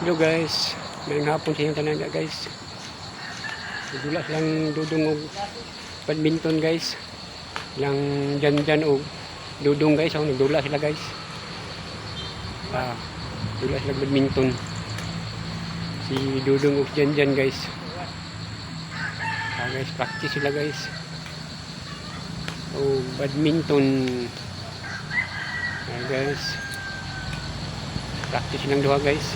Hello guys, ngayong hapon sa inyong tanan guys. Nagdula silang Dudong og badminton, guys. Ilang dyan dyan og Dudong, guys, oh, nagdula sila, guys. Ah, dula sila badminton. Si Dudong og dyan dyan, guys. Ah, guys, practice sila, guys. Oh, badminton. Ah, guys. Practice silang duha, guys.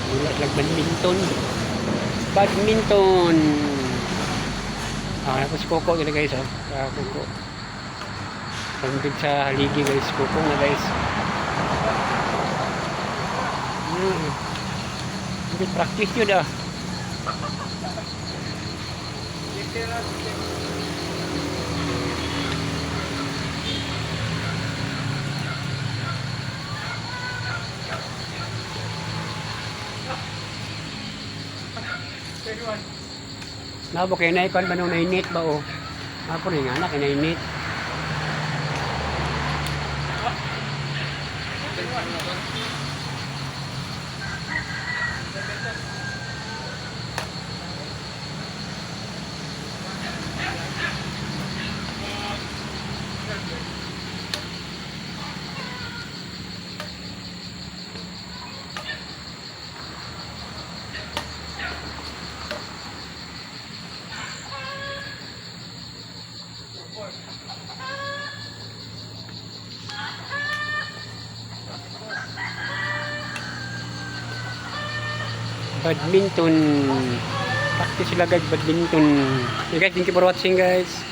Dula sila badminton. Badminton. Ah, tapos Coco nila, guys, oh. Ah, Coco. Sandod sa haligi, guys, Coco na, guys. Good practice yun ah. Nabo kay nay kan ba nung nainit ba oh. Ako rin nga na kay nainit. Badminton. Practice sila, guys, badminton. Okay guys, thank you for watching, guys.